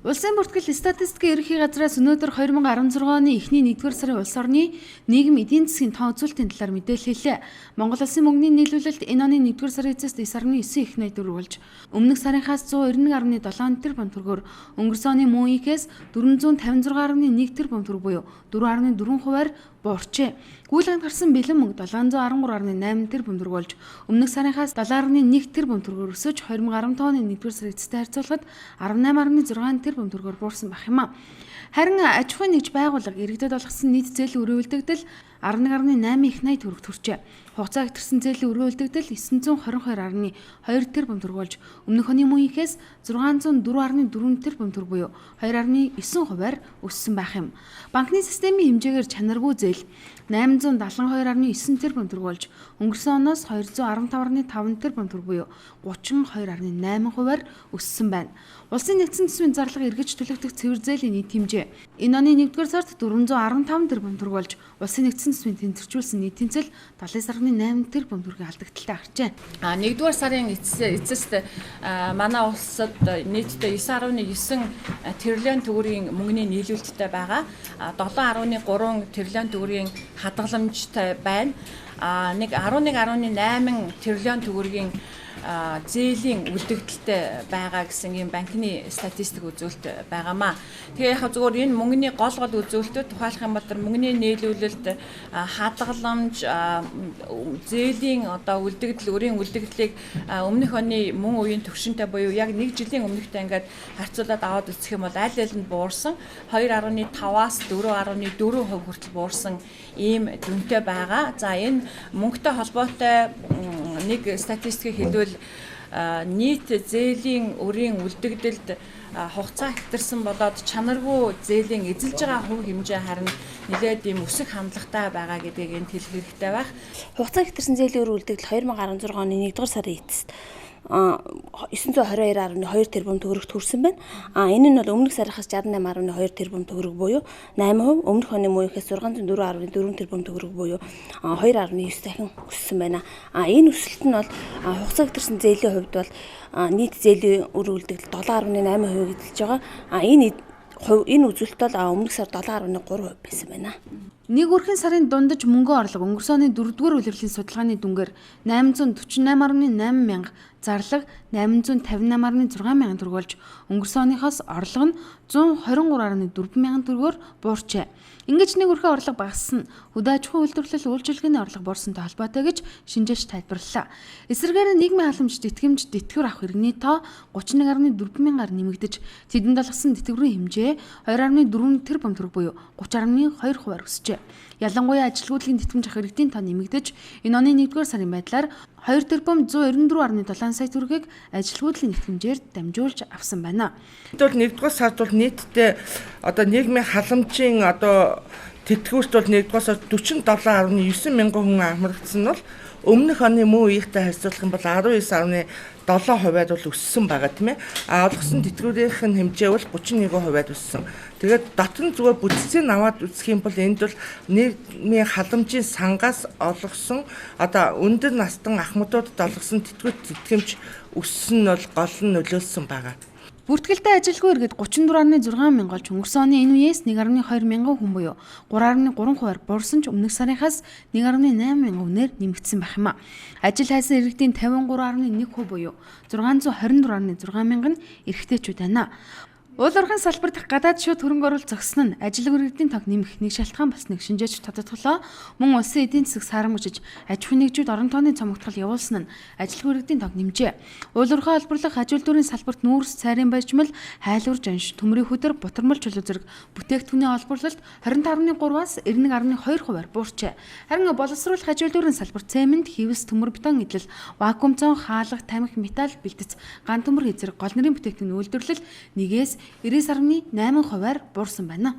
Улсын бүртгэл статистикийн ерөнхий газраас өнөөдөр 2016 оны эхний 1-р сарын улс орны нийгэм эдийн засгийн тоо үзүүлэлтийн талаар мэдээлэл хийлээ. Монгол Улсын мөнгөний нийлүүлэлт энэ оны 1-р сарын эцэст 9.9 их 84 болж, өмнөх сарынхаас 191.7 тэрбум төгрөгөөр, өнгөрсөн оны мөн үеийнхээс 456.1 тэрбум төгрөг буюу 4.4 хувиар буурчээ. Гүйлгээнд гарсан бэлэн мөнгө 713.8 тэрбум төгрөг болж, өмнөх сарынхаас 7.1 тэрбум төгрөгөөр өсөж, 2015 оны 1-р сарын эцэстэй харьцуулахад 18.6 тэрбум төгрөгөөр буурсан байх юм а. Харин аж ахуйн нэгж байгууллага иргэдэд олгосон нийт зээлийн өрөө үлдэгдэл 11.8 их 80 төгрөг төрчээ. Хугацаа хэтэрсэн зээлийн өрөө үлдэгдэл 922.2 тэрбум төгрөг болж, өмнөх оны мөн үеийнхээс 604.4 тэрбум төгрөг буюу 2.9 хувиар өссөн байх юм. Банкны системийн хэмжээгээр чанаргүй зээл 872.9 тэрбум төгрөг болж, өнгөрсөн оноос 215.5 тэрбум төгрөг буюу 32.8 хувиар өссөн байна. Улсын нэгдсэн төсвийн зарлага эргэж төлөгдөх цэвэр зээлийн нийт хэмжээ энэ оны 1-р сард 415 тэрбум төгрөг болж, улсын нэгдсэн төсвийн тэнцвэржүүлсэн нийт тэнцэл 79.8 тэрбум төгрөгийн алдагдaltaй гарчээ. 1-р сарын эцэст манай улсад нийтдээ 9.9 триллион төгрөгийн мөнгөний нийлүүлэлттэй байгаа. 7.3 триллион төгрөгийн хадгаламжтай байна. Нэг 11.8 триллион төгрөгийн зээлийн үлдэгдэлтэй байгаа гэсэн ийм банкны статистик үзүүлэлт байгаамаа. Тэгээ яг зөвхөн энэ мөнгөний гол гол үзүүлэлтүүд тухайлах юм бол мөнгөний нийлүүлэлт, хадгаламж, зээлийн одоо үлдэгдэл, өрийн үлдэгдлийг өмнөх оны мөн үеийн төвшөнтэй буюу яг нэг жилийн өмнөхтэй ингээд харьцуулаад аваад үзэх юм бол аль аль нь буурсан, 2.5-аас 4.4% хүртэл буурсан ийм дүнтэй байгаа. За, энэ мөнгөтэй холбоотой нэг статистикийг хэлбэл, нийт зээлийн өрийн үлдэгдэлд хугацаа хэтэрсэн болоод чанаргүй зээлийн эзэлж байгаа хувь хэмжээ харин нэлээд ийм өсөх хандлагатай байгаа гэдгийг энд хэлэх хэрэгтэй байх. Хугацаа хэтэрсэн зээлийн өр үлдэгдэл 2016 оны 1-р сарын эцэст 922.2 тэрбум төгрөгт хүрсэн байна. Энэ нь бол өмнөх сарынхаас 68.2 тэрбум төгрөг буюу 8%, өмнөх оны мөн үеийнхээс 604.4 тэрбум төгрөг буюу 2.9 дахин өссөн байна. Энэ өсөлт нь бол хугацаа хэтэрсэн зээлийн хувьд бол нийт зээлийн өр үлдэгдэл 7.8% эзэлж байгаа. Энэ үзүүлэлт бол өмнөх сар 7.3% байсан байна. Нэг өрхийн сарын дундаж мөнгөн орлого өнгөрсөн оны 4-р улирлын судалгааны дүнгээр 848.8 мянга, зарлага 858.6 мянган төгрөг болж, өнгөрсөн оныхоос орлого нь 123.4 мянган төгрөгөөр буурчээ. Ингэж нэг өрхийн орлого багассан нь хөдөө аж ахуйн үйлдвэрлэл, үйлчилгээний орлого буурсантай холбоотой гэж шинжээч тайлбарлалаа. Эсрэгээр нийгмийн халамж тэтгэмж тэтгэвэр авах иргэний тоо 31.4 мянгаар нэмэгдэж, тэдэнд олгосон тэтгэврийн хэмжээ 2.4 тэрбум төгрөг буюу 30.2 хувиар өсжээ. Ялангуяа ажилгүйдлийн тэтгэмж авах иргэдийн тоо нэмэгдэж, энэ оны 1-р сарын байдлаар 2 тэрбум 194.7 сая төгрөгийг ажилгүйдлийн тэтгэмжээр дамжуулж авсан байна. Бол 1-р сард бол нийтдээ одоо нийгмийн халамжийн одоо тэтгэврт бол 1-р сард 47.9 мянган хүн хамрагдсан нь бол өмнөх оны мөн үеийнхтэй харьцуулах юм бол 19.7 хувиар бол өссөн байгаа, тийм ээ. А олгосон тэтгэврийнх нь хэмжээ бол 31 хувиар өссөн. Тэгээд дотн зүгээр бүтцийг аваад үзэх юм бол энд бол нийгмийн халамжийн сангаас олгосон одоо өндөр настан ахмадуудад олгосон тэтгэвэр тэтгэмж өссөн нь бол гол нь нөлөөлсөн байгаа. Бүртгэлтэй ажилгүй иргэд 34.6 мянга болж, өнгөрсөн оны энэ үеэс 1.2 мянган хүн буюу 3.3 хувиар буурсан ч өмнөх сарынхаас 1.8 мянган хүнээр нэмэгдсэн байх юм а. Ажил хайсан иргэдийн 53.1% буюу 624.6 мянган нь эрэгтэйчүүд байна. Уул уурхайн салбар дахь гадаад шууд хөрөнгө оруулалт зогссон нь ажилгүй иргэдийн тоог нэмэх нэг шалтгаан болсныг шинжээч тодотголоо. Мөн улсын эдийн засаг сарамжиж, аж ахуйн нэгжүүд орон тооны цомогдол явуулсан нь ажилгүй иргэдийн тоог нэмжээ. Уул уурхай олборлох аж үйлдвэрийн салбарт нүүрс, цайрын баяжмал, хайлуур жанш, төмрийн хүдэр, бутармал чулуу зэрэг бүтээгдэхүүний олборлолт 25.3-аас 91.2 хувиар буурчээ. Харин боловсруулах аж үйлдвэрийн салбарт цемент, хивс, төмөр бетон эдлэл, вакуум цон, хаалга, тамхи, металл, бэлтгэц, ган төмөр зэрэг гол нэрийн бүтээгдэхүүний үйлдвэрлэл 1-ээс 99.8 хувиар буурсан байна.